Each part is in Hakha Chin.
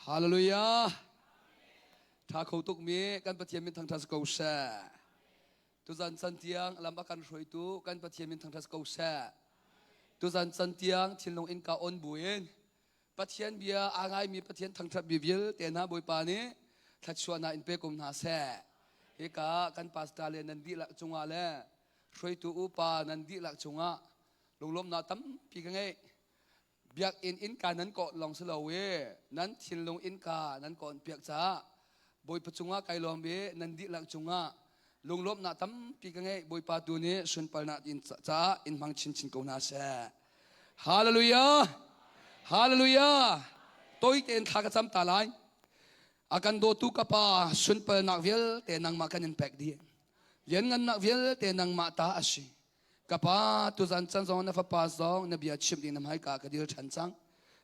Hallelujah. Tha kho tuk mi kan Pathian min thangthat ko seh. Tuzan chan tiang lam a kan hruaitu kan Pathian min thangthat ko seh. Tuzan chan tiang thinlung in ka on buin Pathian bia aa ngaimi Pathian thangthat mi vialte hna Bawipa nih thluachuahnak in pe ko hna seh. Hika kan pastor le nan dihlak cungah le hruaitu upa nan dihlak cungah lunglawmnak tampi ka ngei. Biakinn innka nan kawh lawng si lo i nan thinlung innka nan kawn piak caah Bawipa cungah kai lawm i nan dihlak cungah lunglawmhnak tampi ka ngei. Bawipa tu nih sunparnak in caah in hmang chinchin ko hna seh. Hallelujah! Hallelujah! Toi tein thla ka cam ta lai. A kan dawtu ka pa sunparnak vialte nangmah kan in pek dih. Lianngannak vialte nangmah ta a si. Ka pa, tuzan can zong na fapa zong na bia chimh ding na hmaika ka dir ṭhan cang.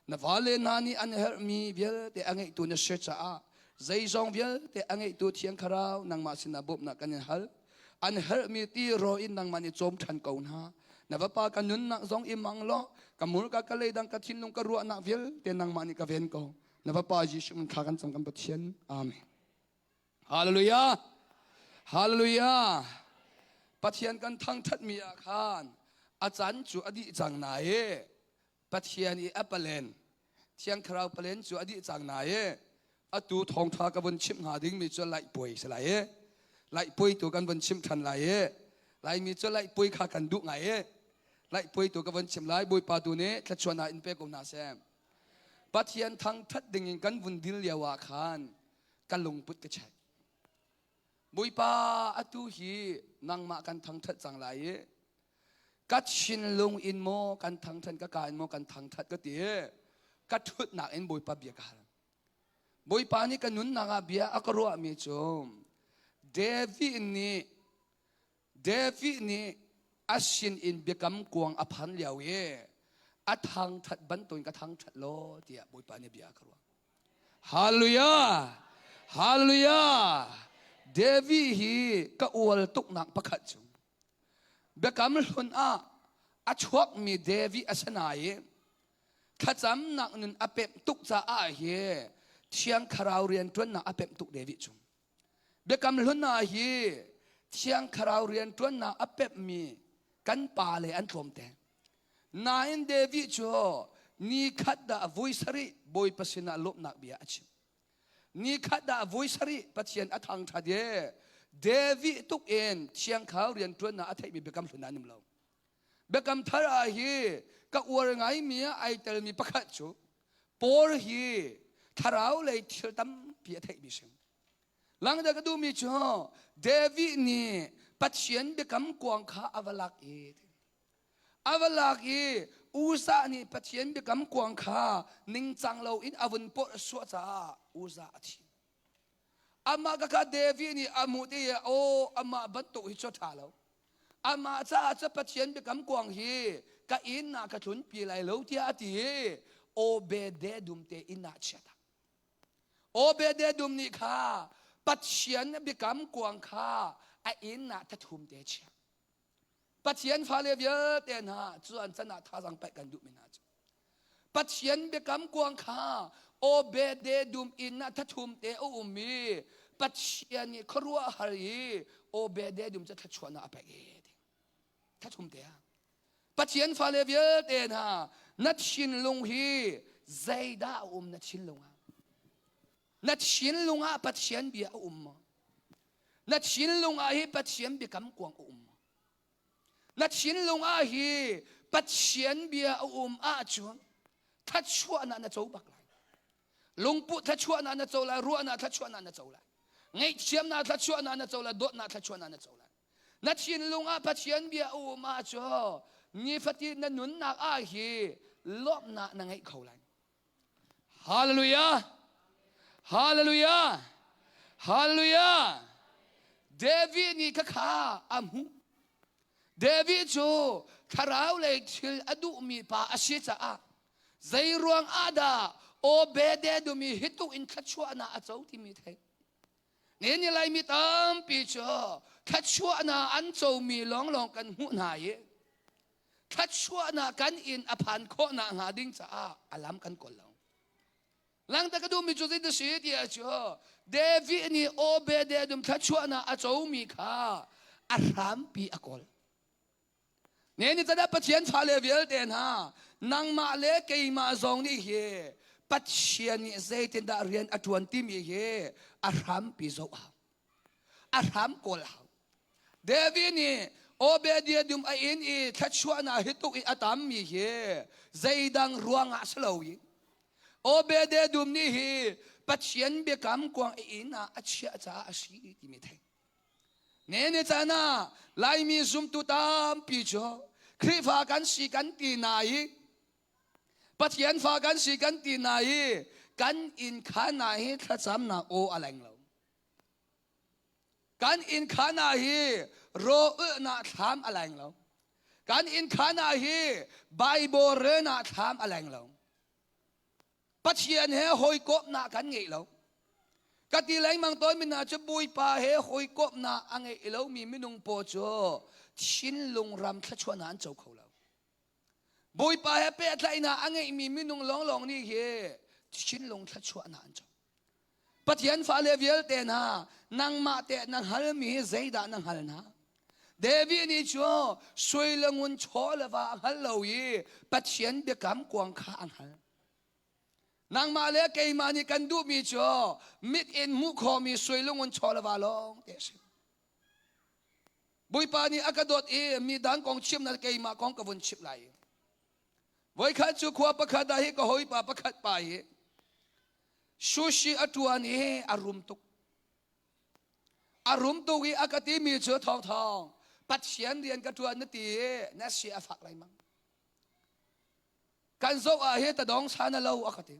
Na vale hna nih an herhmi vialte a ngeihtu na si caah zeizong vialte a ngeihtu Thiang Thlarau nangmah sinah bawmhnak kan in hal. An herhmi ti raw in nangmah nih cawm ṭhan ko hna. Na vapa ka nunnak zong i mang law ka hmurka ka leidang ka thinlung ka ruahnak vialte nangmah nih ka ven ko. Na vapa Jesuh min thla kan cam kan Pathian. Amen. Hallelujah! Hallelujah! Pathian kan thangṭhatmi ah khan a can cu a dih cang na i Pathian i a palen Thiang Thlarau palen cu a dih cang na i atu thawngṭha ka vun chimh hnga dingmi cu laih puai si lai i laih puai tu kan vun chim ṭhan lai i Laimi cu laih puai kha kan duh ngai i laih puai tu ka vun chim lai Bawipa tu nih thluachuahnak in pe ko hna seh. Pathian thangṭhat dingin kan vun dil lio ah khan ka lungput ka check. Bawipa atu hi nangmah kan thangṭhat cang lai i ka thinlung in maw kan thangṭhat ka ka in maw kan thangṭhat ka ti i ka ṭhutnak in Bawipa bia ka hal. Bawipa nih ka nunnak ah bia a ka ruahmi cu David nih David nih a sin in biakam kuang a phan lio i a thangṭhat bantukin ka thangṭhat law tiah Bawipa nih bia a ka ruah. Hallelujah! Hallelujah! David hi ka ual tuknak pakhat cu biakam hlun ah a chuakmi David a si nain thlacamnak nun a pemh tuk caah hi Thiang Thlarau rianṭuannak a pemh tuk David cu. Biakam hlun ah hi Thiang Thlarau rianṭuannak a pemhmi kan pa le an tlawmte. Nain David cu ni khat dah vui sarih Bawipa sinah lawmhnak bia a chim. Ni khat dah vui sarih Pathian a thangṭhat i David tuk in Thiang Thlarau rianṭuannak a theihmi biakam hlun ah an um lo. Biakam thar ah hi ka uar ngaimi ah ai telmi pakhat cu Paul hi thlarau lei thil tampi a theihmi si. Langter ka duhmi cu David nih Pathian biakam kuang kha a va lak i a va lak i Uzzah nih Pathian biakam kuang kha ningcang loin a vun porh suah caah Uzzah a thi. Amah ka kha David nih a hmuh ti i aw amah bantuk hi cu a ṭha lo. Amah caah cu Pathian biakam kuang hi ka inn ah ka tlunpi lai lo tiah a ti i Obededum te inn ah chiat ah. Obededum nih kha Pathian biakam kuang kha a inn ah thathum te chia. Pathian fale vialte hna cu an can ah thazang paih kan duhmi hna cu. Pathian biakam kuang kha Obededum inn ah thathum te a um i Pathian nih khuaruahhar i Obededum cu thluachuahnak a pek i thathum te ah Pathian fale vialte hna na thinlung hi zeidah a um na thinlung ah na thinlung ah Pathian bia a um maw na thinlung ah hi Pathian biakam kuang a um maw na thinlung ah hi Pathian bia a um ahcun thluachuahnak na co bak lai lungput thluachuahnak na co lai ruahnak thluachuahnak na co lai ngaihthiamnak thluachuahnak na co lai dawtnak thluachuahnak na co lai Na thinlung ah Pathian bia a um ahcun nifatin na nunnak ah hi lawmhnak na ngeih kho lai. Hallelujah! Hallelujah! Hallelujah! David nih khakha a hmuh. David cu thlarau lei thil a duhmi pa a si caah zei ruang ah dah Obededumi hi tuk in thluachuahnak a co timi theih. Ni Laimi tampi cu thluachuahnak an comi lawnglawng kan hmuh hna i thluachuahnak kan inn a phan khawh nakhnga ding caah a lam kan kawl lo. Langta ka duhmi cu zeidah si ti ah cu David nih Obededum thluachuahnak a comi kha a hrampi a kawl. Ne ni tada Pathian fale vialte hna nangmah le keimah zong nih hi Pathian nih zeitindah rian a ṭuan timi hi a hrampi zoh hau. A hram kawl hau. David nih Obadiah dum a inn i thluachuahnak hi tuk i a tammi hi zeidang ruangah si lo i Obadiah dum nih hi Pathian biakam kuang i inn ah a chiah caah a si timi thei. Ne ni caan ah Laimi zumtu tampi cu Khrihfa kan si kan ti na i Pathian fa kan si kan ti na i kan inn khan ah hi thlacamnak aw a leng lo. Kan inn khan ah hi raw-ulhnak thlam a leng lo. Kan inn khan ah hi Bible relnak thlam a leng lo. Pathian he hawikomhnak kan ngei lo. Ka ti lengmang tawn mi hna cu Bawipa he hawikomhnak a ngei lomi minung paw cu thinlung ram thluachuahnak an co kho lo. Bawipa he pehtlaihnak a ngeihmi minung lawnglawng nih hi thinlung thluachuahnak an co. Pathian fale vialte hna nangmah teh na hngalmi hi zeidah na hngal hna? David nih cu sui le ngun chaw le va a hngal lo i Pathian biakam kuang kha a hngal. Nangmah le keimah nih kan duhmi cu mit in hmuh khawhmi sui le ngun chaw le va lawng te a si. Bawipa nih a ka dawt i mi dang kong chim na keimah kong ka vun chimh lai. Voikhat cu khua pakhat ah hi ka hawipa pakhat pa hi sushi a ṭuan i a rum tuk. A rum tuk i a ka timi cu thawngthawng Pathian rian ka ṭuan na ti i na si a fak lengmang. Kan zoh ah hi tadong sa na lo a ka ti.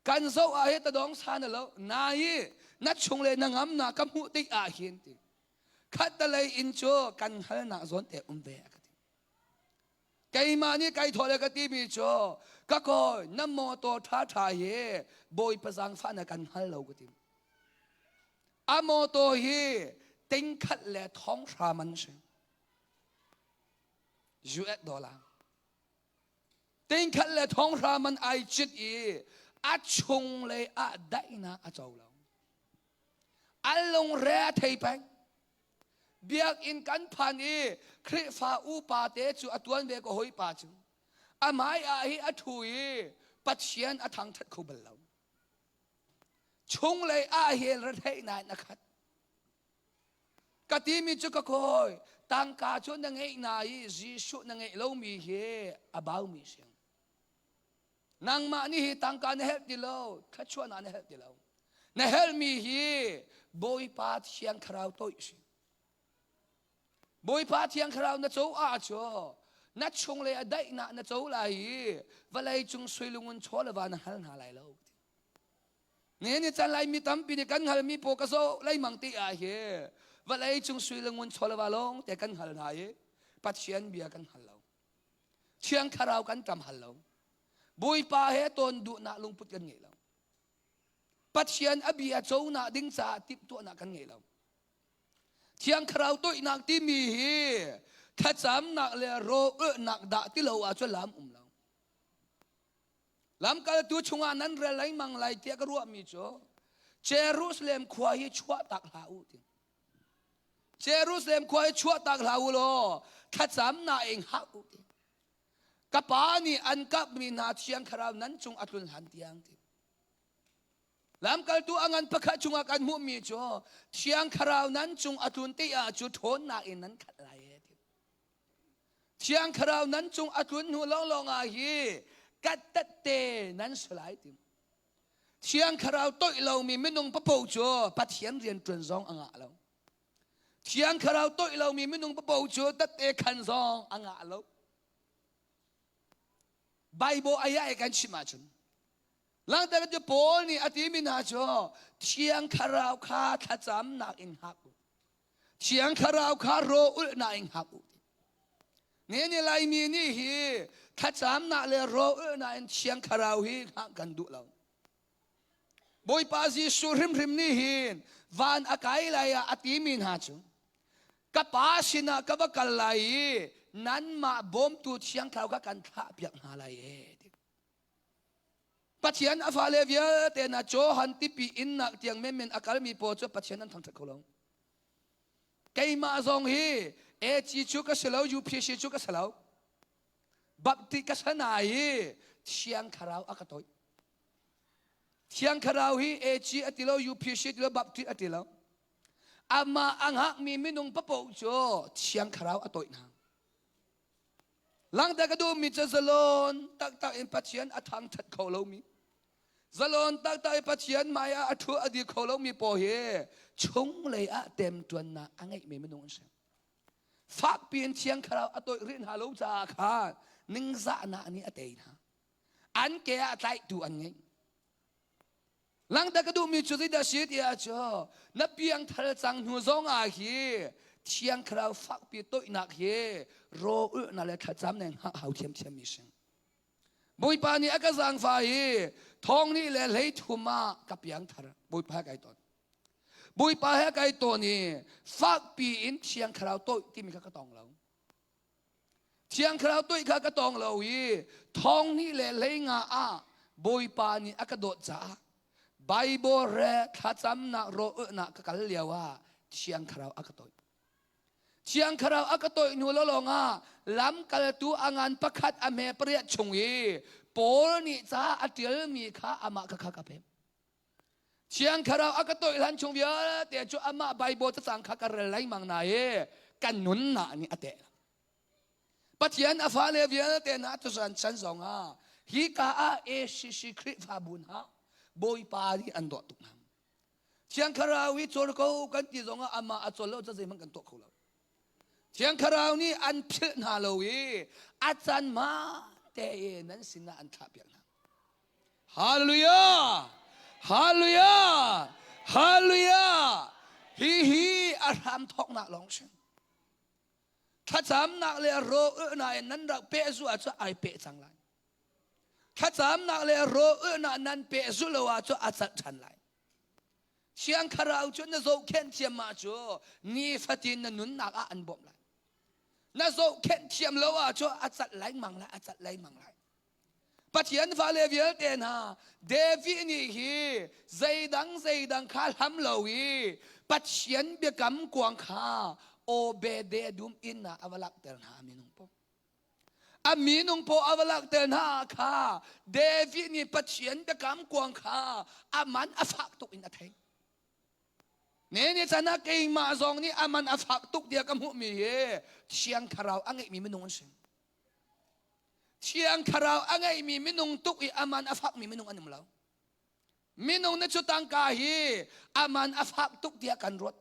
Kan zoh ah hi tadong sa na lo. Na hi na chung le na ngam na ka hmuh tik ah hin ti. Khat talei in cu kan halnak zawn te um ve a ka ti. Keimah nih kai thawh le ka timi cu ka kawi na mawtaw ṭhaṭha hi Bawipa zaangfah na kan hngal lo ka ti. A mawtaw hi tingkhat le thonghra man si. US dollar. Tingkhat le thonghra man ai cit i a chung lei ah daihnak a co lo. A lungre a thei peng. Biakinn kan phan i Khrihfa upa te cu a tuan ve ko hoi pa cu a hmai ah hi a ṭhu i Pathian a thangṭhat kho bal lo. Chunglei ah hin retheihnak in a khat. Ka timi cu ka kawi tangka cu na ngeih na i Jesuh na ngeih lomi hi a baumi si. Nangmah nih hi tangka na helh ti lo, thluachuahnak na helh ti lo. Na helhmi hi Bawipa Thiang Thlarau toih si. Bawipa Thiang Thlarau na co ah cu na chung le a daihnak na co lai i vawlei cung suilungun chaw le va na hngal hna lai lo. Ne ni chan lai mi tampi nih kan hngalmi paw ka zo leimang ti ah hi vawlei cung sui le ngun chaw le va lawng te kan hngal hna i Pathian bia kan hngal lo. Thiang Thlarau kan ṭam hal lo. Bawipa he tawn duhnak lungput kan ngei lo. Pathian a bia conak ding caah timhtuahnak kan ngei lo. Thiang Thlarau toihnak timi hi thlacamnak le rawlnak dah ti lo ahcun lam um lo. Lamkaltu chungah nan rel lengmang lai tiah ka ruahmi cu Jerusalem khua hi chuahtak hlah u ti. Jerusalem khua hi chuahtak hlah u law thlacamnak in hak u ti. Ka pa nih an kapmi hna Thiang Thlarau nan cung a tlun hlan tiang ti. Lamkaltu a ngan pakhat chungah kan hmuhmi cu Thiang Thlarau nan cung a tlun ti ah cu ṭhawnnak in nan khat lai e ti. Thiang Thlarau nan cung a tlun hnu lawnglawng ah hi kattatte nan si lai ti. Thiang Thlarau toih lomi minung papo cu Pathian rian ṭuan zong a ngah lo. Thiang Thlarau toih lomi minung papo cu tatte khan zong a ngah lo. Bible ayah kan chim ahcun Langter cu Paul nih a timi hna cu Thiang Thlarau kha thlacamnak in hngak u. Thiang Thlarau kha raw ulhnak in hngak u. Ne ni Laimi nih hi thlacamnak le raw ulhnak in Thiang Thlarau hi hngak kan duh lo. Bawipa Jesuh hrimhrim nih hin van a kai lai ah a timi hna cu ka pa sinah ka va kal lai i nanmah bawmtu Thiang Thlarau kha kan thlah piak hna lai e. Pathian a fale vialte na Johan tipi innak tiang menmen a kalmi pawl cu Pathian an thangṭhat kho lo. Keimah zong hi AG cu ka si lo, UPC cu ka si lo. Baptist ka si na hi Thiang Thlarau a ka toih. Thiang Thlarau hi AG a ti lo, UPC a ti lo, Baptist a ti lo. Amah a hngakmi minung papoh cu Thiang Thlarau a toih hna. Langter ka duhmi cu zalon taktak in Pathian a thangṭhat kho lomi, zalon taktak in Pathian hmai ah a ṭhu a dir kho lomi pawl hi chunglei ah temṭuannak a ngeihmi minung an si. Fakpi in Thiang Thlarau a toih rih hna lo caah khan ningzahnak nih a tei hna. An ke ah tlaihtu an ngei. Langter ka duhmi cu zeidah si ti ahcun na piangthar cang hnu zong ah hi Thiang Thlarau fakpi toihnak hi raw ulhnak le thlacam ne hngah hau thiamthiam mi si. Bawipa nih a ka zaangfah hi thong nih le hlei thum ah ka piangthar Bawipa he kai ton. Bawipa he kai ton i fakpi in Thiang Thlarau toih timi kha ka tong lo. Thiang Thlarau tuih kha ka tong lo i thong hnih le hleinga ah Bawipa nih a ka dawt caah Bible re thlacamnak rawlnak ka kal lio ah Thiang Thlarau a ka toih. Thiang Thlarau a ka toih hnu lawng ah lamkaltu a ngan pakhat a hme pariat chung i Paul nih ca a ṭialmi kha amah kha kha ka pek. Thiang Thlarau a ka toih hlan chung vialte cu amah Bible cacang kha ka rel lengmang na i kan nunnak nih a teh. Pathian a fale vialte hna tuzan chan zong ah hi ka ah ACC Khrihfabu hna Bawipa nih an dawt tuk hna. Thiang Thlarau i cawl ko kan ti zong ah amah a cawl lo ca zeihmanh kan tuah kho lo. Thiang Thlarau nih an philh hna lo i a can ma te i nan sinah an thlah piak hna. Hallelujah! Hallelujah! Hallelujah! Hi hi a hram thawknak lawng si. Thlacamnak le rawlnak in nan rak pehzu ahcun ai peh cang lai. Thlacamnak le rawlnak nan pehzu lo ahcun a cat ṭhan lai. Thiang Thlarau cu na zohkhenh thiam ah cu nifatin na nunnak ah an bawmh lai. Na zohkhenh thiam lo ahcun a cat lengmang lai, a cat lengmang lai. Pathian fale vialte hna David nih hi zeidang zeidang kha hlam lo i Pathian biakam kuang kha Obede dum inn ah a va lakter hna a minung po. A minung po a va lakter hna kha David nih Pathian biakam kuang kha a man a fak tuk in a thei. Ne ni chan ah keimah zong nih a man a fak tuk tiah ka hmuhmi hi Thiang Thlarau a ngeihmi minung an si. Thiang Thlarau a ngeihmi minung tuk i aman a fakmi minung an um lo. Minung na cu tangka hi aman a fak tuk tiah kan ruat.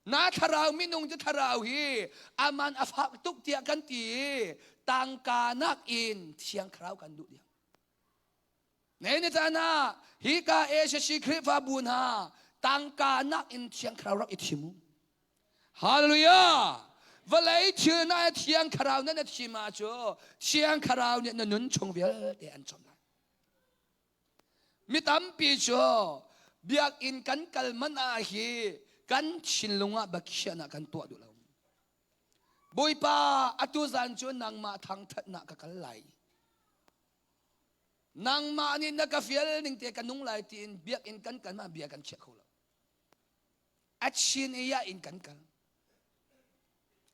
Na thlarau minung cu thlarau hi aman a fak tuk tiah kan ti i tangka nakin Thiang Thlarau kan duh diam. Ne ni caan ah hika ACC Khrihfabu hna tangka nakin Thiang Thlarau rak i thim u. Hallelujah! Vawlei thil na Thiang Thlarau na na thim ah cu Thiang Thlarau nih na nun chung vialte an cawm lai. Mi tampi cu biakinn kan kal man ah hi kan thinlung ah biakhiahnak kan tuah duh lo. Bawipa atu zan cu nangmah thangthatnak ka kal lai. Nangmah nih na ka fial ning te ka nung lai tiin biakinn kan kal ma bia kan chiah kho lo. A chin i ya in kan kal.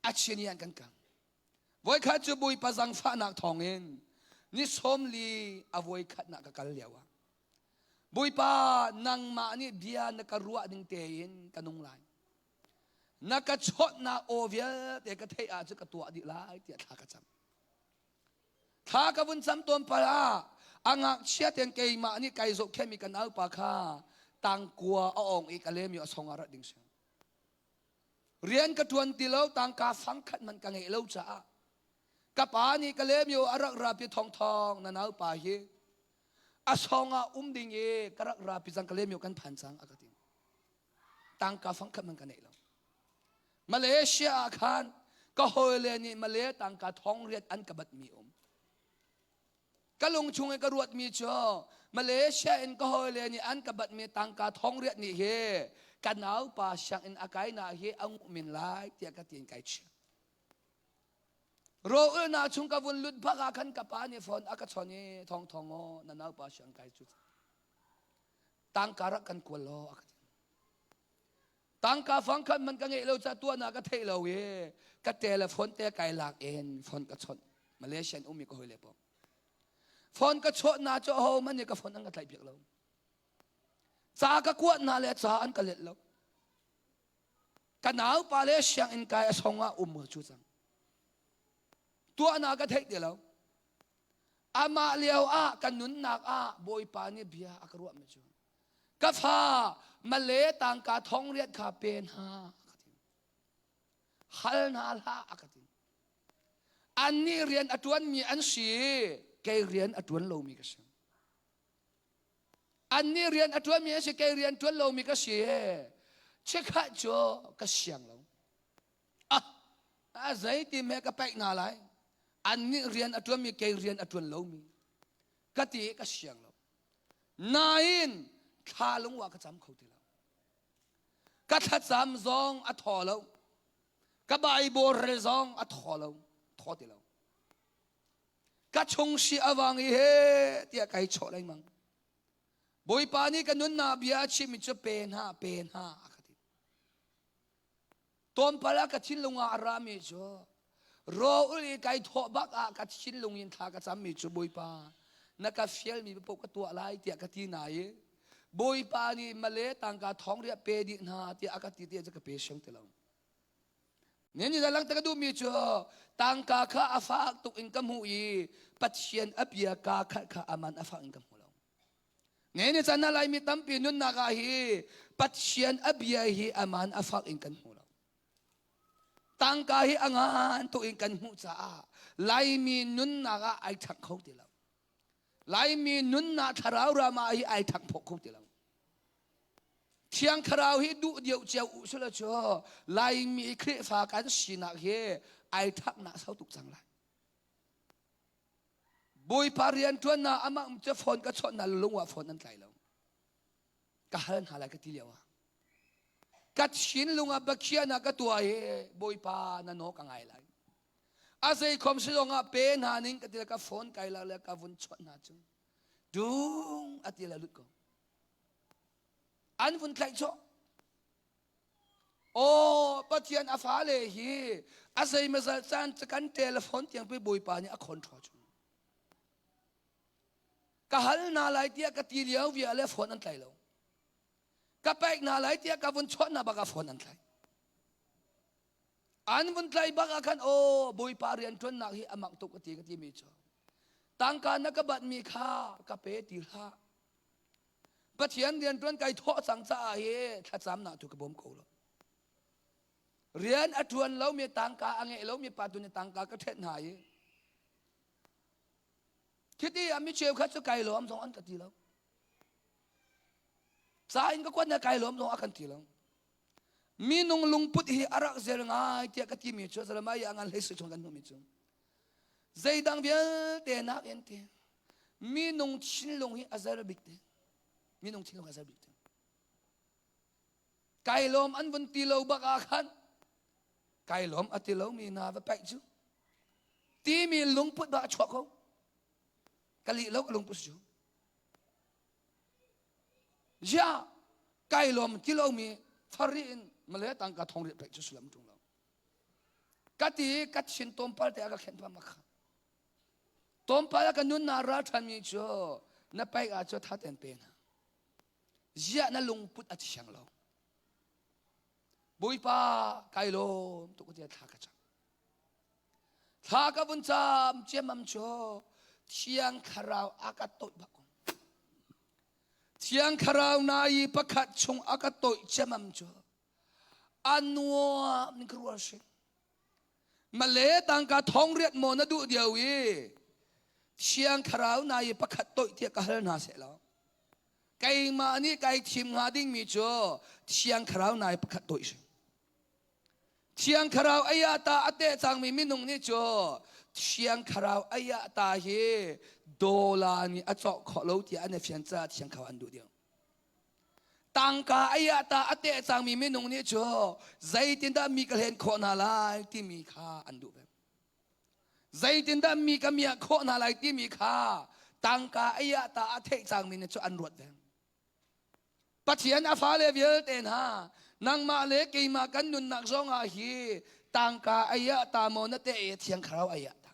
A chin i kan kal. Voikhat cu Bawipa zangfahnak thawngin ni sawmli a voikhatnak ka kal lio ah Bawipa nangmah nih bia na ka ruah ning tein ka nung lai. Na ka chawtnak aw vialte ka theih ahcun ka tuah dih lai tiah thla ka cam. Thla ka vun cam tawn pal ah a ngakchia ten keimah nih kai zohkhenmi ka naupa kha tangkua a ong i ka lem i a song ah rat ding si. Rian ka ṭuan ti lo tangka fangkhat man ka ngeih lo caah ka pa nih ka lem i a rak rapi thongthong na naupa hi a song ah um ding i ka rak rapi cang ka lem i kan phan cang a ka ti. Tangka fangkhat man ka neih lo. Malaysia ah khan ka hawile nih Malay tangka thong riat an ka batmi um. Ka lung chung i ka ruatmi cu Malaysia in ka hawile nih an ka batmi tangka thong riat nih hi ka naupa sianginn a kai na hi a nguh min lai tiah ka tiin kai chim. Rawlnak chung ka vun lut bak ah khan ka pa nih phone a ka chawnh i thong thong aw na naupa siang kai cu tangka rak kan kual law a ka ti. Tangka fang khat man ka ngeih lo ca tuahnak ka theih lo i ka telephone te kai lak in phone ka chawnh Malaysian ummi ka hawile pawng. Phone ka chawh na cu ho man nih ka phone an ka tlaih piak lo. Ca ka kuat hna le ca an ka let lo. Ka naupa le sianginn kai a song ah um cu cang. Tuahnak ka theih ti lo. Amah lio ah ka nunnak ah Bawipa nih bia a ka ruahmi cu ka fa male tangka thong riat kha pe hna a ka ti. Hal hna hlah a ka ti. Annih rian a ṭuanmi an si, kei rian a ṭuan lomi ka si. Annih rian a ṭuanmi an si, kei rian ṭuan lomi ka si. Chikkhat cu ka siang lo. Ah, a zeiti me ka paih hna lai. Annih rian a ṭuanmi, kei rian a ṭuan lomi. Ka ti ka siang lo. Nain thla lungwa ka cam kho ti lo. Ka thlacam zong a thaw lo. Ka Bible rel zong a thaw lo. Thaw ti lo. Ka chung si a vang i he tiah kai chawh lengmang. Bawipa nih ka nunnak bia a chimmi cu pe hna, pe hna a ka ti. Tlawmpal ah ka thinlung ah a rami cu rawl i kai thawh bak ah ka thinlung in thla ka cammi cu Bawipa na ka fialmi paoh ka tuah lai tiah ka ti na i Bawipa nih male tangka thong riah pe dih hna tiah a ka ti tiah cu ka pe siang ti lo. Nen ni lang ka duhmi cu tangka kha a fak tuk in ka hmuh i Pathian a bia ka khat kha aman a fak in ka hmu lo. Nge ni chan Laimi tampi nunnak ah hi Pathian a bia hi aman a fak in kan hmu lo. Tangka hi a ngan tuk in kan hmuh caah Laimi nunnak ah ai ṭhang kho ti lo. Laimi nunnak thlarau ram ah hi ai ṭhang phok kho ti lo. Thiang thlarau hi duh deuh cio u sila cu Laimi Khrihfa kan sinak hi ai ṭhaknak sau tuk cang lai. Bawipa rianṭuannak amah cu phone ka chawnh hna lung ah phone an tlai lo. Ka hal hna lai ka ti lio ah. Ka thinlung ah biakhiahnak ka tuah i Bawipa na naw ka ngai lai. A zeikhom si zong ah pe hna ning ka ti le ka phone kai la le ka vun chawnh hna cu. Dung a ti le lut ko. An vun tlaih chawh. Aw Pathian a fale hi a zeimazal caan kan telephone tiang pi Bawipa nih a control cu. Ka hal hna lai tiah ka ti lio via le phone an tlai lo. Ka paik hna lai tiah ka vun chawnh hna bak ah phone an tlai. An vun tlai bak ah khan aw Bawipa rian ṭuannak hi a mak tuk ka ti ka ti mi cu. Tangka na ka bat mi kha ka pe ti hlah. Pathian rianṭuan kai thawh cang caah hi thlacamnak tu ka bawm ko lo. Rian a ṭuan lomi tangka a ngeih lomi pa tu nih tangka ka ṭhenh hna i khiti ah mi cheukhat cu kai lawm zong an ka ti lo. Ca in ka kuat na kai lawm zong a kan ti lo. Minung lungput hi a rak zel ngai tiah ka timi cu Jeremiah ngan hlei sui chung kan hmuhmi cu zeidang vialte nak in ti minung thinlung hi a zer bik te minung thinlung a zer bik te kai lawm an vun ti lo bak ah khan kai lawm a ti lomi hna va paih cu timi lungput dah a chuak ko ka lih lo ka lungput cu Ziah kai lawm ti lomi fari in male tangka thong riat cu sulam ṭung lo. Ka ti ka thin tawmpal te a ka khenh pam kha. Tawmpal a ka nun na ra ṭhanmi cu na paik ah cu tha ten pe hna. Ziah na lungput a thiang lo. Bawipa kai lawm tuk tiah thla ka cam. Thla ka vun cam ciammam cu Thiang Thlarau a ka toih bak. Thiang Thlarau na i pakhat chung a ka toih ciammam cu a nuam ning ka rual si. Male tangka thong riat maw na duh dio i Thiang Thlarau na i pakhat toih tiah ka hal hna seh law keimah nih kai thim hnga dingmi cu Thiang Thlarau na i pakhat toih si. Thiang Thlarau ai ta a teh cangmi minung nih cu Thiang Thlarau ai ta hi dawla nih a cawk khawh lo tiah an i fian caah Thiang Thlarau an duh deuh. Tangka ai ta a teh cangmi minung nih cu zeitindah mi ka hlen khawh hna lai timi kha an duh ve. Zeitindah mi ka miah khawh hna lai timi kha tangka ei ah ta a theih cangmi nih cu an ruat ve. Pathian a fale vialte hna, nangmah le keimah kan nunnak zong ah hi tangka ei ah ta maw na te i Thiang Thlarau ei ah ta.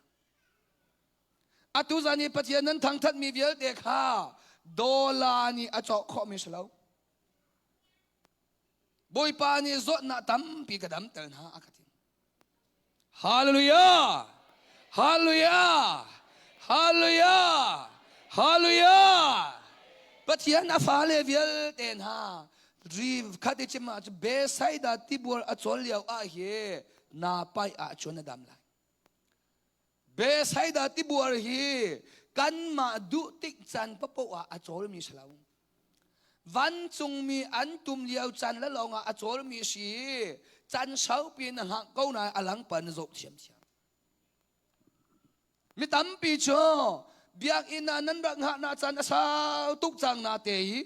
Atu zan i Pathian nan thangthatmi vialte kha dollar nih a cawk khawhmi si lo. Bawipa nih zawtnak tampi ka damter hna a ka ti. Hallelujah! Hallelujah! Hallelujah! Hallelujah! Pathian a fale vialte hna ri khat i chim ah Bethsaida tibual a cawl lio ah hi na pai ah cun na dam lai. Bethsaida tibual hi kanmah duh tik caan papoh ah a cawlmi si lo. Vancungmi an tum lio caan le lawngah a cawlmi si. Can saupi na hngah ko nain a lang pa na zoh thiamthiam. Mi tampi cu biakinn ah nan rak hngahnak caan a sau tuk cang na te i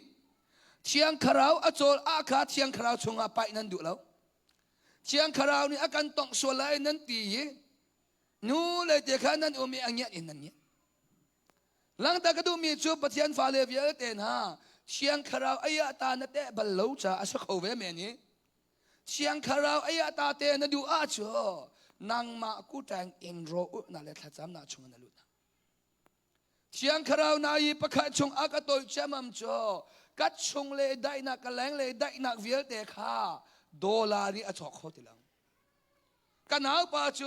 Thiang Thlarau a cawl ah kha Thiang Thlarau chungah paih nan duh lo. Thiang Thlarau nih a kan tongh sual lai nan ti i nu le te kha nan um i a ngiat in nan ngiat. Langta ka duhmi cu Pathian fale vialte hna Thiang Thlarau ei ah ta na teh bal lo caah a si kho ve men i Thiang Thlarau ei ah ta te na duh ah cu nangmah kutang in ro ulhnak le thlacamnak chungah na lut. Thiang Thlarau na i pakhat chung a ka toih ciamam cu ka chung le daihnak ka leng le daihnak vialte kha dollar nih a cawk kho ti lo. Ka naupa cu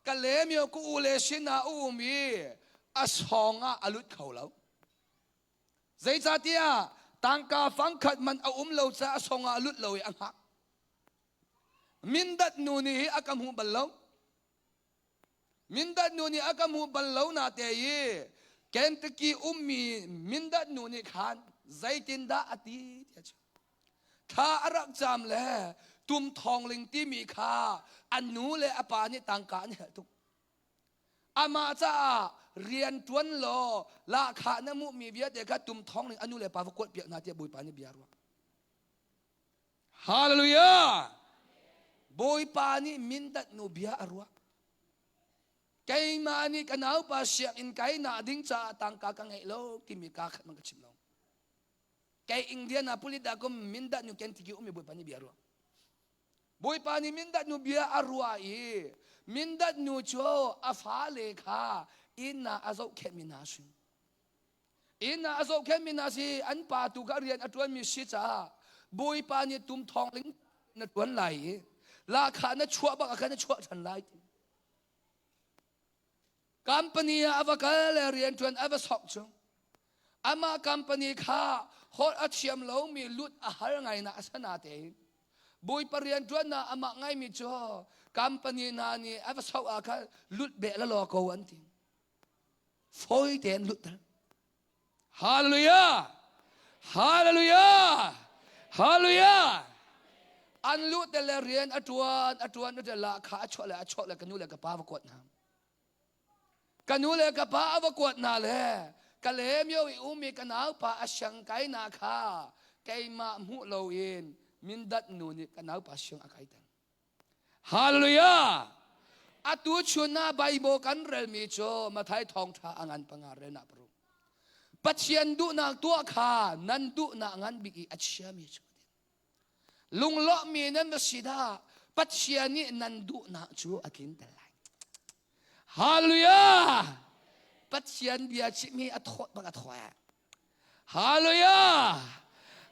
ka lemio ka u le sinah a um i a sawng ah a lut kho lo. Zeicahtiah tangka fangkhat man a um lo caah a sawng ah a lut lo i a hngak. Mindat nu nih hi a ka hmu bal lo. Mindat nu nih a ka hmu bal lo na te i Kentucky ummi Mindat nu nih khan zeitindah a ti tiah chim. Thla a rak cam le tum thawngling timi kha an nu le a pa nih tangka an helh tuk. Amah caah rian ṭuan law lahkhah na hmuhmi vialte kha tum thawngling a nu le pa va kuat piak hna tiah Bawipa nih bia ruah. Hallelujah! Bawipa nih mindat nu bia a ruah. Keimah nih ka naupa sianginn kai na ding caah tangka ka ngeih lo timi ka khat man ka chim lo. Kei Indiana Pulida kum mindat nu Kentucky ummi Bawipa nih bia a ruah. Bawipa nih mindat nu bia a ruah i mindat nu cu a fale kha inn ah a zohkhenhmi hna a si. Inn ah a zohkhenhmi hna si an pa tu kha rian a ṭuanmi si caah Bawipa nih tum thawngling na ṭuan lai i lahkhah na chuah bak ah khan na chuah ṭhan lai ti. Company ah a va kal le rianṭuan a va sok cu amah company kha holh a thiam lomi lut a har ngai na a sana tein Bawipa rianṭuannak amah ngaimi cu company hna nih a va sok ah khan lut beh la law ko an ti. Fawi tein lut ter. Hallelujah! Hallelujah! Hallelujah! An luh te le rian a ṭuan a ṭuan a ṭuan la kha a chuah le a chuah le ka nu le ka pa va kuat hna. Ka nu le ka pa a va kuat hna le ka lemio i umi ka nau pa a siang kai na kha keimah hmuh loin mindat nu nih ka nau pa siang a kai ter. Hallelujah! Atu chun ah Bible kan relmi cu Mathai thawngṭha a ngan panga relnak paruk. Pathian duhnak tuah kha nan duhnak ngan bik i a chiami cu lunglawmhmi nan va si dah Pathian nih nan duhnak cu a tlinter lai. Hallelujah! Pathian bia chimhi a thawt bak a thawt. Hallelujah!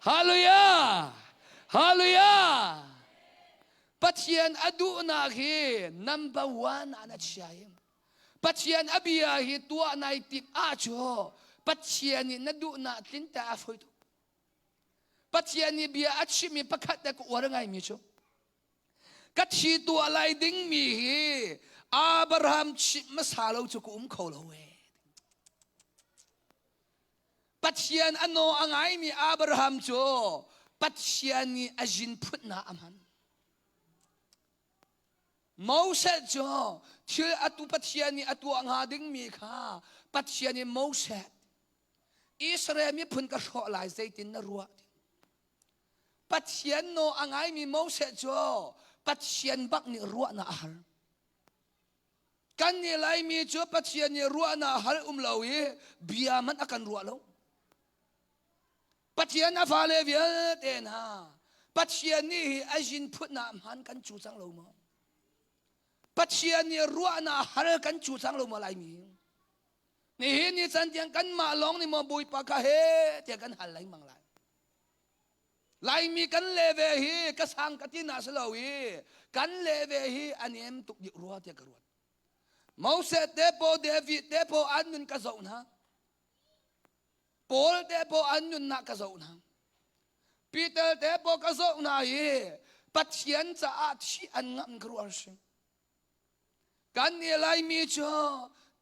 Hallelujah! Hallelujah! Pathian a duhnak hi number one ah na chia i Pathian a bia hi tuah nai tip ah cu Pathian nih na duhnak tlinter a fawi tuk. Pathian nih bia a chimmi pakhat le ka uar ngaimi cu ka thi tuah lai dingmi hi Abraham chimh hmasa lo cu ka um kho lo ee. Pathian a naw a ngaimi Abraham cu Pathian nih a zin phutnak a hman. Moses cu thil atu Pathian nih a tuah hnga dingmi kha Pathian nih Moses Israel miphun ka hrawh lai zeitin na ruah? Pathian naw a ngaimi Moses cu Pathian bak nih ruahnak a har. Kan nih Laimi cu Pathian nih ruahnak hal um lo i bia hmanh a kan ruah lo. Pathian a fale vialte hna Pathian nih hi a zin phutnak hman kan cu cang lo maw? Pathian nih ruahnak hal kan cu cang lo maw Laimi? Nihin ni can tiang kanmah lawng nih maw Bawipa kha he tiah kan hal lengmang lai. Laimi kan le ve hi ka sang ka ti na si lo i kan le ve hi a nem tuk dih rua tiah ka ruat. Moses te po David te po an nun ka zoh hna. Paul te po an nunnak ka zoh hna. Peter te po ka zoh hna i Pathian caah thi an ngamh ka ruah si. Kan nih Laimi cu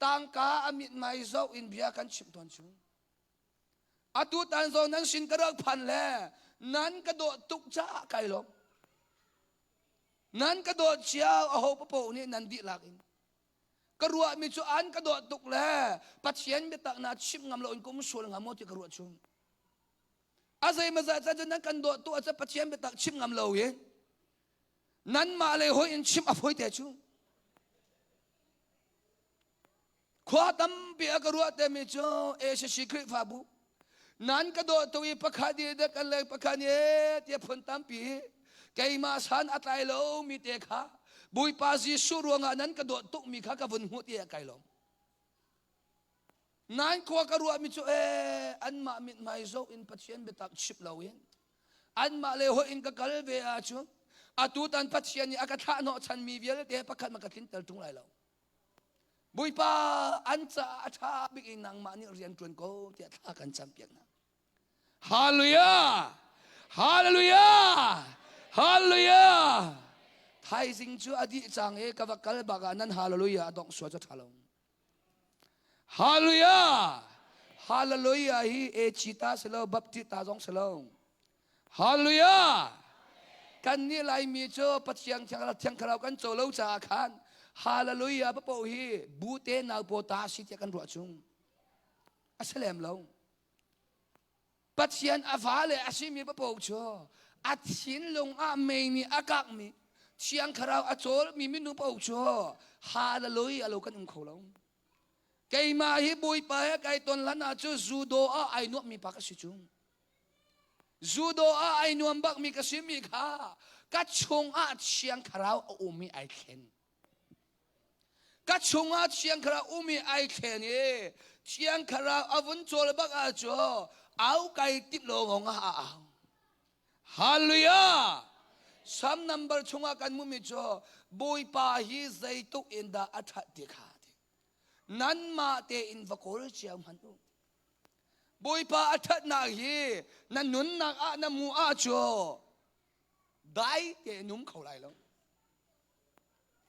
tangka a mithmai zoh in bia kan chimh tawn cu. Atu tan zawn nan sin ka rak phan le nan ka dawt tuk caah kai lawm. Nan ka dawt cio aho papoh nih nan dihlak in. Ka ruahmi cu an ka dawt tuk le Pathian biatak na chimh ngam lo in kum sual ngam maw ti ka ruah chung. A zeimazah can cu nan kan dawt tuk ah Pathian biatak chimh ngam lo in nanmah le hoi in chimh a fawi te cu. Khua tampi a ka ruah temi cu ACC Khrihfabu nan ka dawh tuk i pakhat i dek kan le pakhat i tiah phun tampi keimah san a tlai lo mi te kha Bawipa Jesuh ruangah nan ka dawt tuk mi kha ka vun hmuh tiah kai lawm. Nan khua ka ruah mi cu ee anmah mithmai zoh in Pathian biatak chip loin anmah le hoi in ka kal ve ahcun atu tan Pathian nih a ka thlah hnawh chan mi vialte pakhat ma ka tlinter ṭung lai lo. Bawipa an caah a ṭha bik in nangmah nih rian ṭuan ko tiah thla kan campiak hna. Hallelujah! Hallelujah! Hallelujah! Thaizing cu a dih cang i ka va kal bak ah nan hallelujah a dongh sual cu ṭha lo. Hallelujah! Hallelujah hi eci ta si lo, Baptist ta zong si lo. Hallelujah! Kan nih Laimi cu Pathian thiang thlarau kan co lo caah khan Hallelujah papoh hi bu te nau paw ta si tiah kan ruah chung. A si lem lo. Pathian a fa le a simi papoh cu a thinlung ah mei nih a kakmi thiang thlarau a cawlmi minung paoh cu Hallelujah lo kan um kho lo. Keimah hi Bawipa he kai ton hlan ah cu judo ah ai nuammi pa ka si cu. Judo ah ai nuam bakmi ka simi kha ka chungah Thiang Thlarau a um i ai thlen. Ka chungah Thiang Thlarau um i ai thlen i Thiang Thlarau a vun cawl bak ah cu au kai timh lo ngong ah a au. Hallelujah! Psalm number chungah kan hmuhmi cu Bawipa hi zeituk in dah a ṭhat ti kha ti. Nanmah tein va kawl cio hmanh u. Bawipa a ṭhatnak hi na nunnak ah na mu ah cu dai tein um kho lai lo.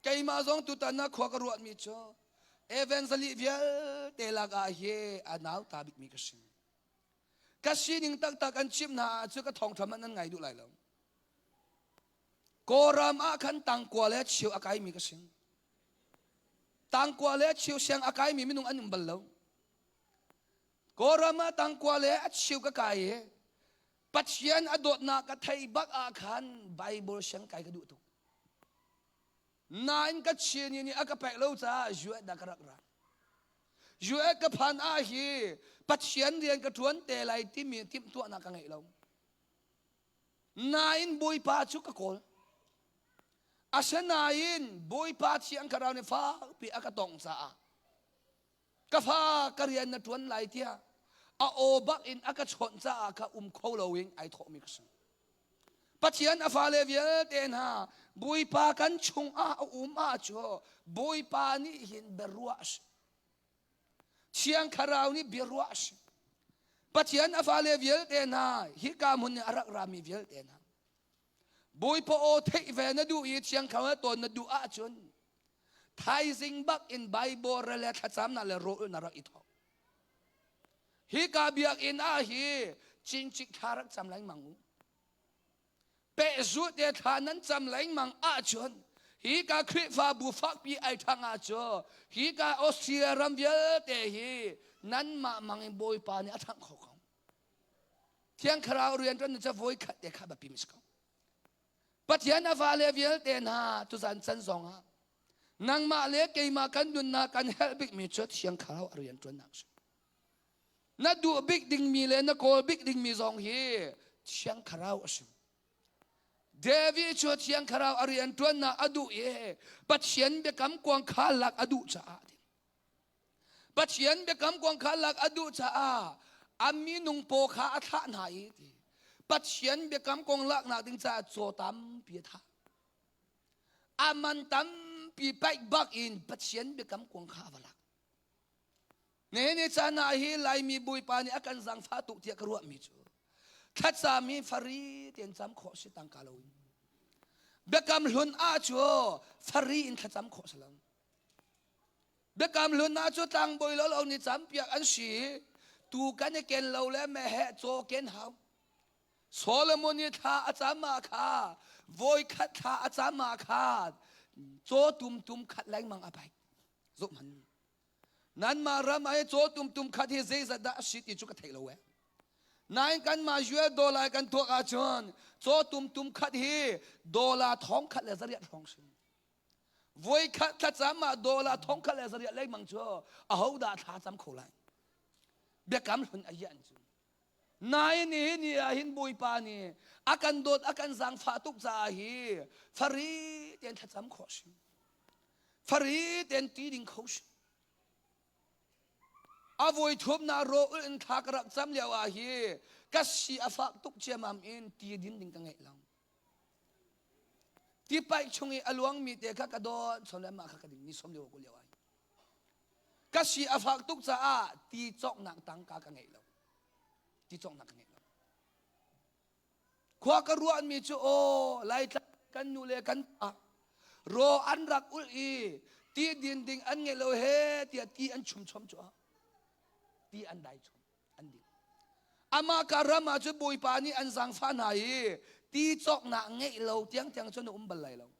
Keimah zong tutan na khua ka ruahmi cu evangelist vialte lakah hi a nauta bikmi ka si. Ka sining taktak an chimh hna ah cu ka thawngṭha hmanh nan ngai duh lai lo. Kawlram ah khan tangkua le cheu a kaimi ka si. Tangkua le cheu siang a kaimi minung an um bal lo. Kawlram ah tangkua le a cheu ka kai i Pathian a dawtnak ka theih bak ah khan Bible siang kai ka duh tuk. Nain ka chiani nih a ka pek lo caah US dah ka rak ra. US ka phan ah hi Pathian rian ka ṭuan te lai timi timhtuahnak ka ngeih lo. Nain Bawipa cu ka kawl. Asinain Bawipa thiang thlarau nih fakpi a ka tong caah ka fa ka rian na ṭuan lai tiah a aw bak in a ka chawnh caah kha um kho loin ai thawhmi ka si. Pathian a fale vialte hna Bawipa kan chungah a um ah cu Bawipa nih hin biaruah a si. Thiang Thlarau nih biaruah a si. Pathian a fale vialte hna hika hmun i a rak rami vialte hna Bawipa aw theih ve na duh i Thiang Thlarau tawn na duh ahcun thaizing bak in Bible rel le thlacamnak le rawl na rak i thawk. Hika biakinn ah hi cincik thla rak cam lengmang u. Pehzulh te thla nan cam lengmang ahcun hika Khrihfabu fakpi ai ṭhang ahcun hika Australia ram vialte hi nanmah mang in Bawipa nih a ṭhangh kho ko. Thiang Thlarau rian ṭuan cu voi khat te kha biapi si ko. Pathian a fale vialte hna tuzan can zongah. Nangmah le keimah kan nunnak kan herh bikmi cu Thiang Thlarau a rianṭuannak a si. Na duh bik dingmi le na kawl bik dingmi zong hi Thiang Thlarau a si. David cu Thiang Thlarau a rianṭuannak a duh i Pathian biakam kuang kha lak a duh caah Pathian biakam kuang kha lak a duh caah a minung paw kha a thlah hna i ti. Pathian biakam kong laknak ding caah caw tampi a thah. A man tampi paih bak in Pathian biakam kuang kha a va lak. Nihin ni caan ah hi Laimi Bawipa nih a kan zaangfah tuk tiah ka ruahmi cu thlacam hi fari tein cam khawh si tangka loin. Biakam hlun ah cu fari in thlacam khawh si lo. Biakam hlun ah cu tlangbawi lo lo nih campiak an si. Tu kan i ken lo le meheh caw ken hau. Solomon i thla a cam ah kha voi khat thla a cam ah kha caw tum tum khat lengmang a paih. Zoh hmanh. Nanmah ram ah caw tum tum khat hi zeizat dah a si ti cu ka thei lo eh. Nain kanmah US dollar kan tuak ahcun caw tum tum khat hi dollar thong khat le zariat hrawng si. Voikhat thlacam ah dollar thong khat le zariat lengmang cu aho dah thla cam kho lai? Biakam hlun a ian cu. Nain nihin ni ah hin Bawipa nih a kan dawt a kan zaangfah tuk caah hi fari tein thlacam khawh si. Fari tein ti ding kho si. A voi thumnak raw ulh in thla ka rak cam lio ah hi ka si a fak tuk ciamam in ti din ding ka ngeih lo. Tipaih chung i a luangmi te kha ka dawn chom le mah kha ka ding ni som lio ko lio ai. Ka si a fak tuk caah ti cawknak tangka ka ngeih lo. Ti cawknak ka ngeih lo. Khua ka ruahmi cu aw Laitlang kan nu le kan pa ro an rak ulh i ti din ding an ngeih lo he tiah ti an chum chom cu ti an dai chom an ding. Amah ka ram ah cun Bawipa nih an zaangfah hna i ti cawknak ngeih lo tiangtiang cun na um bal lai lo.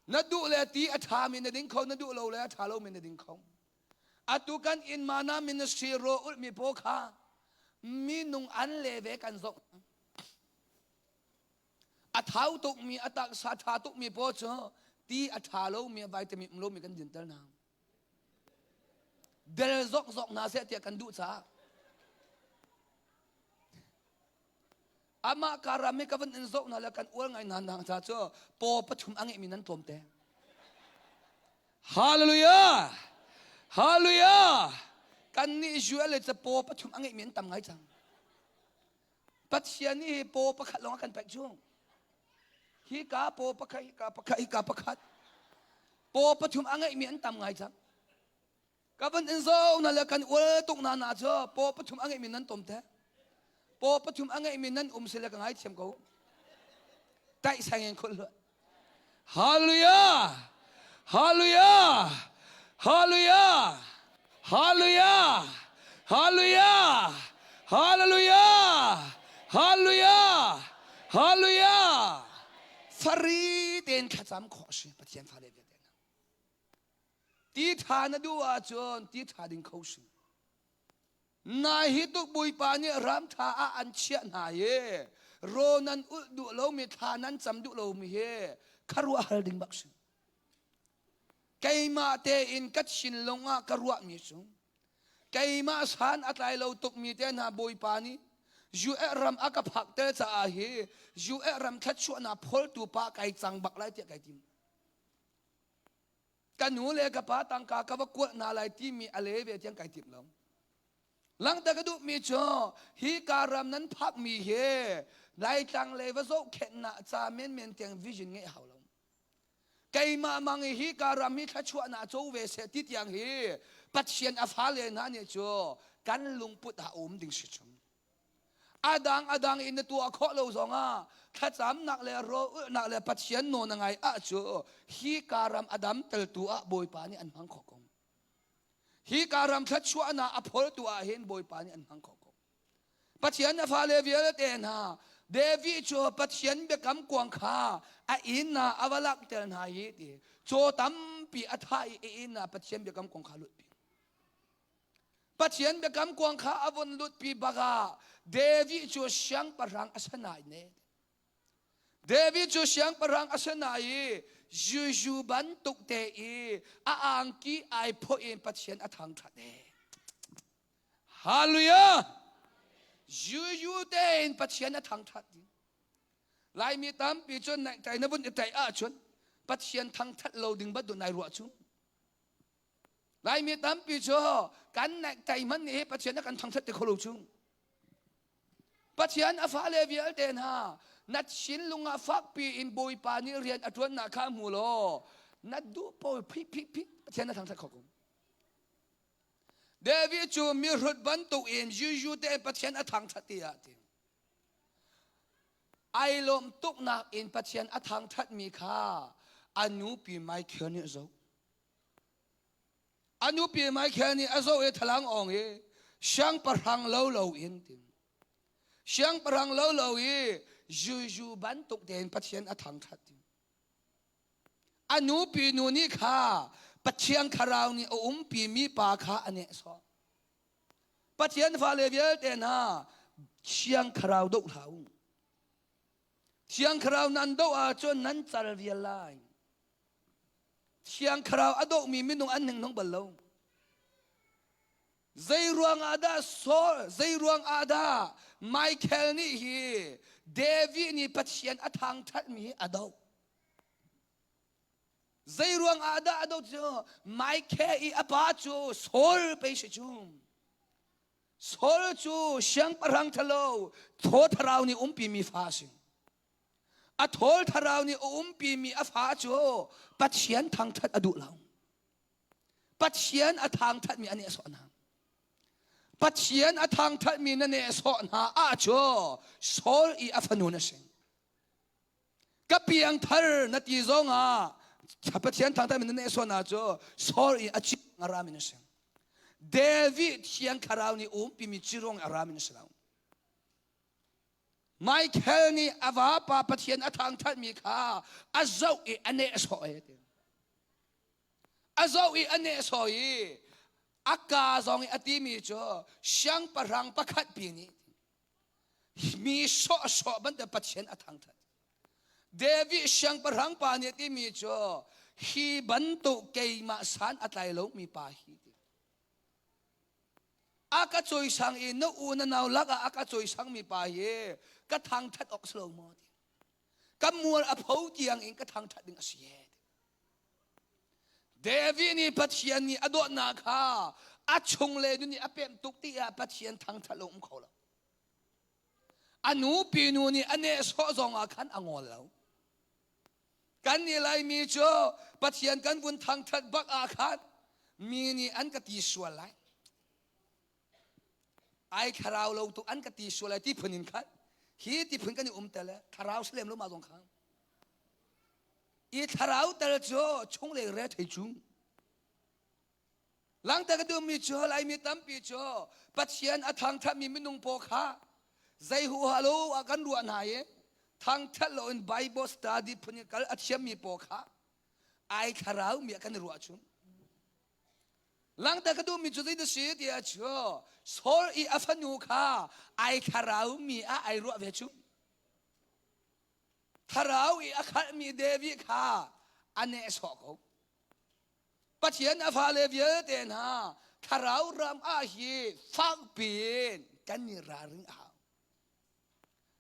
Na duh le ti a ṭhami na ding kho, na duh lo le a ṭha lomi na ding kho. Atu kan inn mana ministry ro ulhmi paw kha minung an le ve kan zoh. A thau tukmi, a taksa ṭha tukmi paw cu ti a ṭha lomi, vitamin um lomi kan dinter hna. Del zokzok hna seh tiah kan duh caah amah ka ram hi ka van in zoh hna le kan ual ngai hna hna ca cu paw pathum a ngeihmi nan tlawm te. Hallelujah! Hallelujah! Kan nih Israel le ca paw pathum a ngeihmi an tam ngai cang. Pathian nih hi paw pakhat lawng a kan pek chung. Hi ka paw pakhat, hi ka pakhat, hi ka pakhat. Paw pathum a ngeihmi an tam ngai cang. Ka van in zo na le kan ual tuk na na cu paw pathum a ngeihmi nan tom te. Paw pathum a ngeihmi nan um sile ka ngaithiam ko. Taih sang in khul Hallelujah! Hallelujah! Hallelujah! Hallelujah! Hallelujah! Hallelujah! Hallelujah! Hallelujah! Fari tein thlacam khawh si Pathian fale vialte hna. Ti ṭha na duh ahcun ti ṭha ding kho si. Nai hi tuk Bawipa nih ram ṭha ah an chiah hna i raw nan ulh duh lomi thla nan cam duh lomi hi kharuah hal ding bak si. Keimah tein ka thinlung ah ka ruahmi cu keimah san a tlai lo tukmi te hna Bawipa nih US ram a ka phakter caah hi US ram thluachuahnak phawltu pa kai cang bak lai tiah kai tim. Ka nu le ka pa tangka ka va kuat hna lai timi a le ve tiang kai timh lo. Langhter ka duhmi cu hi ka ram nan phakmi hi Laitlang lei va zohkhenhnak ca menmen tiang vision ngeih hau lo. Keimah mang i hi ka ram hi thluachuahnak co ve seh ti tiang hi Pathian a fale hna nih cu kan lungput ah a um ding si chung. Adang adang in na tuah khawh lo zongah thlacamnak le rawlulhnak le Pathian nawl na ngai ah cu hi ka ram a dam teltu ah Bawipa nih an hmang khawh ko. Hi ka ram thluachuahnak a phawltu ah hin Bawipa nih an hmang khawh ko. Pathian a fale vialte hna David cu Pathian biakam kuang kha a inn ah a va lakter hna i ti caw tampi a thah i a inn ah Pathian biakam kuang kha lutpi. Pathian biakam kuang kha a vun lutpi bak ah David cu siangpahrang a si nain ne. David cu siangpahrang a si na i Jesuh bantuk te i a angki ai phoih in Pathian a thangṭhat e. Hallelujah! Jesuh tein Pathian a thangṭhat. Laimi tampi cu tai na vun i taih ahcun Pathian thangṭhat lo ding bat nai ruah cu. Laimi tampi cu kan tai hmanh nih Pathian a kan thangṭhat ti kho lo cu. Pathian a fale vialte hna na thinlung ah fakpi in Bawipa nih rian a ṭuannak kha hmu law na duh pawl phih phih phih Pathian na thangṭhat kho ko. David cu mihrut bantuk in Jesuh te Pathian a thangṭhat tiah ti. Ai lawm tuknak in Pathian a thangṭhatmi kha a nupi Michael nih a zoh. A nupi Michael nih a zoh i thalang awng i siangpahrang lo lo in tin. Siangpahrang lo lo i Jesuh bantuk tein Pathian a thangṭhat ti. A nupi nu nih kha Pathian thlarau nih a umpi mi pa kha a nehsawh. Pathian fale vialte hna Thiang Thlarau doh hlah u. Thiang Thlarau nan doh ahcun nan cal vial lai. Thiang Thlarau a dohmi minung an hninghno bal lo. Zei ruang ah dah Saul, zei ruang ah dah Michael nih hi David nih Pathian a thangṭhatmi hi a doh. Zei ruang ah dah a doh cu Michael i a pa cu Saul pei si cu. Saul cu siangpahrang ṭhalo thaw thlarau nih umpimi fa a si. A thawl thlarau nih a umpimi a fa cu Pathian thangṭhat a duh lo. Pathian a thangṭhatmi a nehsawh hna. Pathian a thangṭhatmi na nehsawh hna ah cu Saul i a fanu na si. Ka piangthar na ti zongah Pathian thangṭhatmi na nehsawh hna cu Saul i a ci a rami na si. David thiang thlarau nih umpimi ciruang a rami na si lo. Michael nih a vapa Pathian a thangṭhatmi kha a zoh i a nehsawh e ti. A zoh i a nehsawh i a ka zong i a timi cu siangpahrang pakhat pi nih mi sawhsawh bantuk Pathian a thangṭhat. David siangpahrang pa nih a timi cu hi bantuk keimah san a tlai lomi pa hi ti. A ka cawisang i na u na nau lakah a ka cawisangmi pa hi ka thangṭhat awk si lo maw ti. Ka mual a pho tiang in ka thangṭhat ding a si e. David nih Pathian nih a dawtnak kha a chung le nun nih a pemh tuk tiah Pathian thangṭhat lo um kho lo. A nupi nu nih a nehsawh zong ah khan a ngawl lo. Kan nih Laimi cu Pathian kan vun thangṭhat bak ah khan mi nih an ka ti sual lai. Ai thlarau lo tuk an ka ti sual lai ti phun in khan hi ti phun kan i um tel thlarau si lem lo ma zong kha. I thlarau tel cu chunglei re thei cu. Langter ka duhmi cu Laimi tampi cu Pathian a thangṭhatmi minung paw kha zei huha lo ah kan ruah hna i thangṭhat loin Bible study phun in kal a thiammi paw kha ai thlarau mi ah kan i ruah chung. Langter ka duhmi cu zei si ti ah cu Saul i a fanu kha ai thlarau mi ah ai ruah ve chung. Thlarau i a khalhmi David kha a nehsawh ko. Pathian a fale vialte hna thlarau ram ah hi fakpi in kan i ralring a hau.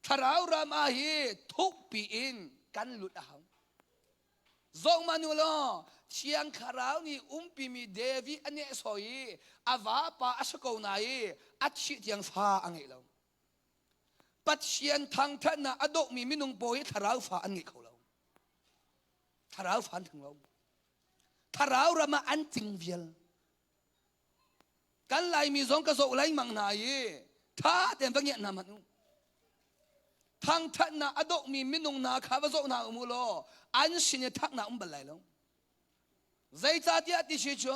Thlarau ram ah hi thukpi in kan lut a hau. Zohmanh u law Thiang Thlarau nih umpimi David a nehsawh i a vapa a si ko na i a thih tiang fa a ngei lo. Pathian thangthatnak a dawhmi minung pawl hi thlarau fa an ngei kho lo. Thlarau fa an thang lo. Thlarau ram ah an cing vial. Kan Laimi zong ka zoh lengmang hna i ṭha tein va ngiat hna hmanh u. Thangṭhatnak a dawhmi minung hna kha va zoh hna um u law an sin i thaknak um bal lai lo. Zeicahtiah ti si cu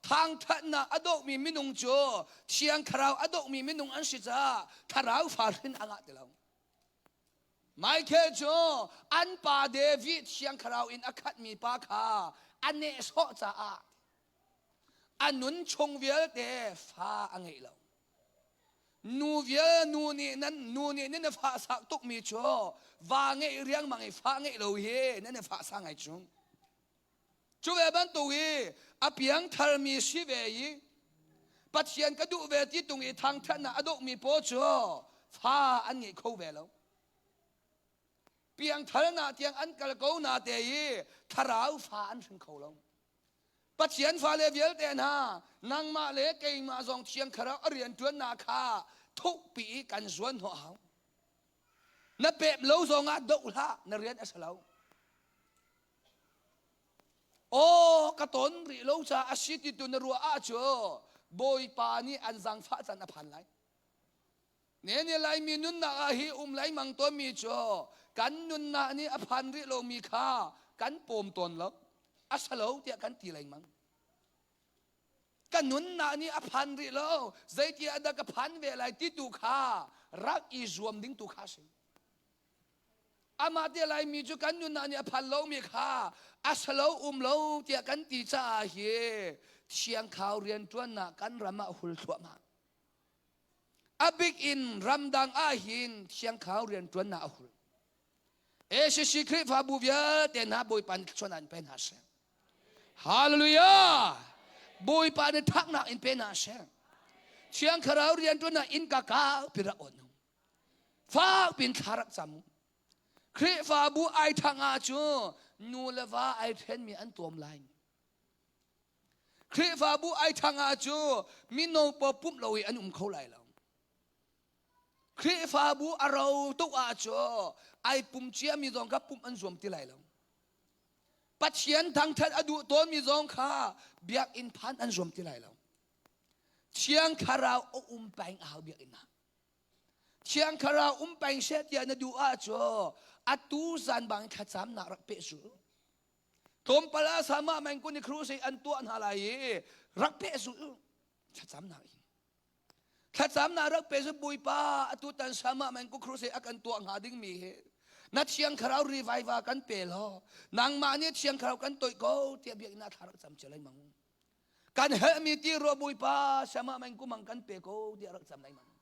thangṭhatnak a dawhmi minung cu Thiang Thlarau a dawhmi minung an si caah thlarau fa hrin a ngah ti lo. Michael cu an pa David Thiang Thlarau in a khatmi pa kha a nehsawh caah a nun chung vialte fa a ngeih lo. Nu vial nu nih nan nu nih nan i fah sak tukmi cu va ngeih riangmang i fa ngeih lo hi nan i fah sa ngai cu. Cu ve bantuk i a piangtharmi si ve i Pathian ka duh ve ti tung i thangthatnak a dawhmi paw cu fa an ngei kho ve lo. Piangtharnak tiang an kal ko na te i thlarau fa an hring kho lo. Pathian fale vialte hna, nangmah le keimah zong Thiang Thlarau a rianṭuannak kha thukpi i kan zuan hnawh hau. Na pem lo zongah doh hlah, na rian a si lo. Aw, ka ton rih lo caah a si ti tu na ruah ahcun Bawipa nih an zaangfah can a phan lai. Ne ne Laimi nunnak ah hi um lengmang tawnmi cu kan nunnak nih a phan rih lomi kha kan pawm tawn lo. A si lo tiah kan ti lengmang. Ka nunnak nih a phan rih lo, zeitiah dah ka phan ve lai ti tu kha rak i zuam ding tu kha a si. Amah te Laimi cu kan nunnak nih a phan lomi kha a si lo um lo tiah kan ti caah hi thiangkhau rianṭuannak kan ram ah hul thluahmah. A bik in ramdang ah hin thiangkhau rianṭuannak a hul. ACC Khrihfabu vialte hna Bawipa nih thluachuahnak in pe hna seh. Hallelujah! Bawipa nih thaknak in pe hna seh. Thiang Thlarau rianṭuannak inn ka kau pi rak on. Fak pin thla rak cam. Khrihfabu ai thang ah cu nu le va ai ṭhenmi an tuam lai. Khrihfabu ai ṭhang ah cu mino pawl pumh lo i an um kho lai lo. Khrihfabu a ro tuk ah cu ai pum ciami zong kha pumh an zuam ti lai lo. Pathian thangṭhat a duh tawnmi zong kha biakinn phan an zuam ti lai lo. Thiang Thlarau a um peng a hau biakinn ah. Thiang Thlarau um peng seh tiah na duh ahcun atu zan bang thlacamnak rak peh sul. Tlawmpal ah sama mengkun i crusade an tuah hna lai i rak peh zul thlacamnak in. Thlacamnak rak pe zu Bawipa atu tan sama mengku crusade a kan tuah hnga dingmi hi na thiang thlarau revival kan pe law nangmah nih thiang thlarau kan toih ko tiah biakinn ah thla rak cam cia lengmang. Kan herhmi ti rua Bawipa sama mengku mang kan pe ko tiah rak cam lengmang.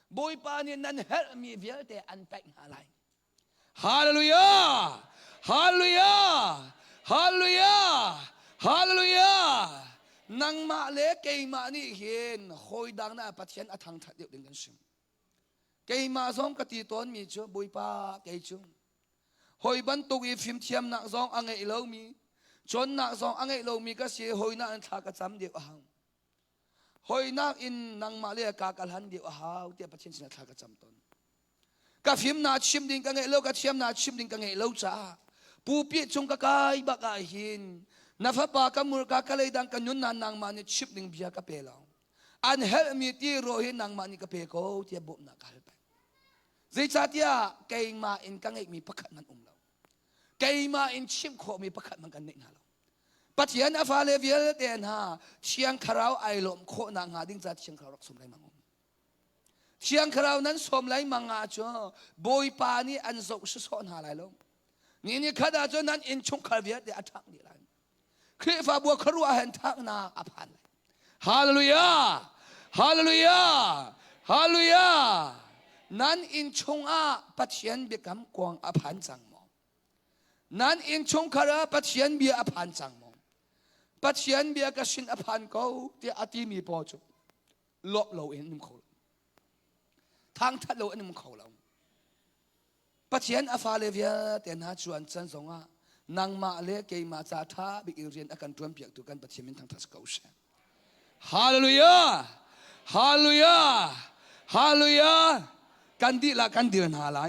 Bawipa nih nan herhmi vialte an pek hna lai. Hallelujah! Hallelujah! Hallelujah! Hallelujah! Nangmah le keimah nih hin hawidang na Pathian a thangthat deuh ding kan si. Keimah zong ka ti tawnmi cu Bawipa kei cu hawi bantuk i fimthiamnak zong a ngeih lomi cawnnak zong a ngeih lomi ka si hawinak in thla ka cam deuh a hau. Hawinak in nangmah le ka ka hlan deuh a hau tiah Pathian sinah thla ka cam tawn. Ka fimnak chim ding ka ngeih lo, ka thiamnak chim ding ka ngeih lo caah pulpit cung ka kai bak ah hin na fapa ka murka ka leidang ka nunnak nangmah nih chimh ding bia ka pe lo. An helhmi ti ro hi nangmah nih ka pe ko tiah bawmhnak ka hal peng. Zeicahtiah keimah in ka ngeihmi pakhat hmanh um lo. Keimah in chimh khawhmi pakhat hmanh kan neih hna lo. Pathian a fale vialte hna Thiang Thlarau ai lawm khawhnak hnga ding ca Thiang Thlarau rak sawm lengmang um. Thiang Thlarau nan sawm lengmang ahcun Bawipa nih an zoh sawsawh hna lai lo. Ni ni khat ahcun nan innchungkhar vialte a ṭhangh dih lai. Khrihfabu a khuaruah hen ṭhanghnak a phan lai. Hallelujah! Hallelujah! Hallelujah! Nan innchung ah Pathian biakam kuang a phan cang maw? Nan innchungkhar ah Pathian bia a phan cang maw? Pathian bia ka sin a phan ko tiah a timi pawl cu lawp lo in an um kho lo thangthat lo an um kho lo Pathian a fale vialte hna cu an can zongah nangmah le keimah ca ṭha bik in rian a kan ṭuan piaktu kan Pathian min thangṭhat ko seh Hallelujah Hallelujah Hallelujah kan dihlak kan dir hna lai.